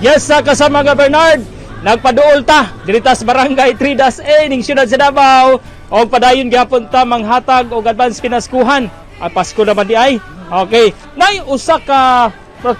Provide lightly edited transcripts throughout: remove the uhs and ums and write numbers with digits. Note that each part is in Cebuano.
Yes, sa kasama nga Bernard, nagpaduol ta diri ta sa Barangay 3-A ning siyudad sa Davao. Og padayon gyapon ta manghatag og advance pinaskuhan. Ang Pasko naman di ay. Okay, nay usa ka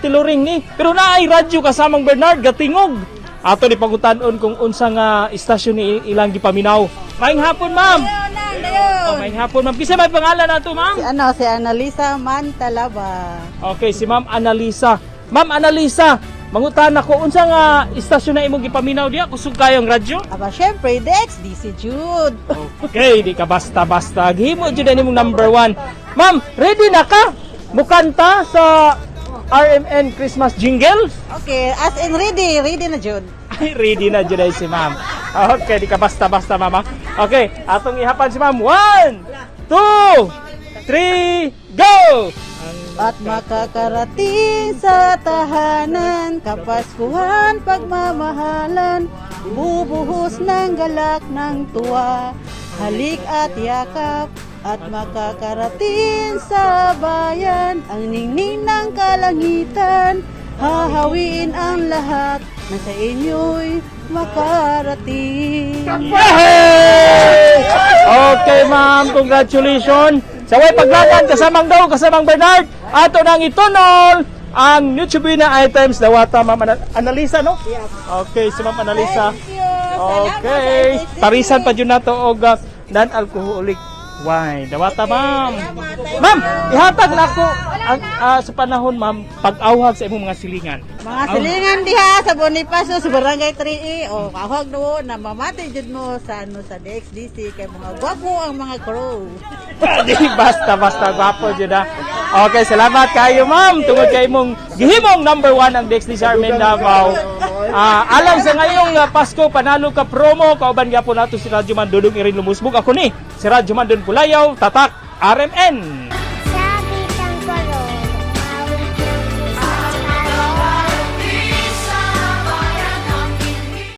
tiluring ni, pero naay radyo, kasamang Bernard, gatingog. Ato ni pangutan-on kung unsa nga istasyon ni ilang gipaminaw. Maayong hapon, ma'am. Oh, maayong hapon, ma'am. Kinsa may pangalan nato, ma'am? Si ano, si Annalisa Mantalaba. Okay, si Ma'am Annalisa. Ma'am Annalisa, mangutan ako, unsa nga istasyon na imong gipaminaw diya? Kusog kayo ang radyo? Aba, syempre, DXDC jud. Okay, di ka basta-basta. Gihimo jud ani imong number one. Ma'am, ready na ka? Mukanta sa RMN Christmas jingle? Okay, as in ready, ready na jud. Ay, ready na jud ay si ma'am. Okay, di ka basta-basta, mama. Okay, atong ihapan si ma'am. One, two, three, go! At makakarating sa tahanan, kapaskuhan, pagmamahalan, bubuhos ng galak ng tuwa, halik at yakap, at makakarating sa bayan, ang ningning ng kalangitan, hahawiin ang lahat na sa inyo'y makarating. Yay! Okay, ma'am. Congratulations. Sa way paglagan, kasamang daw, kasamang Bernard, ato nang itunol ang Noche Buena items. Dawata, Ma'am Annalisa, no? Yes. Okay, si Ma'am Annalisa. Thank you. Salamat Okay. sa SSC. Tarisan pa jud nato og non-alcoholic wine. Dawata, ma'am. Ma'am, ihatag na ako ang, sa panahon, ma'am, pag-awhag sa imong mga silingan. Mga silingan diha sa Bonifacio sa Barangay 3E o awhag no na mamati jud mo sa ano sa DXDC kay mga gwapo ang mga crew. Di basta basta gwapo jud ah. Okay, salamat kayo, ma'am, tungod kay imong gihimong number one ang DXDC RMN Davao. Alang sa ngayong Pasko, panalo ka promo kauban gyapon nato si Radyo Man Dudong Irin Lumusbog. Ako ni si Radyo Man Don Pulayaw, tatak RMN.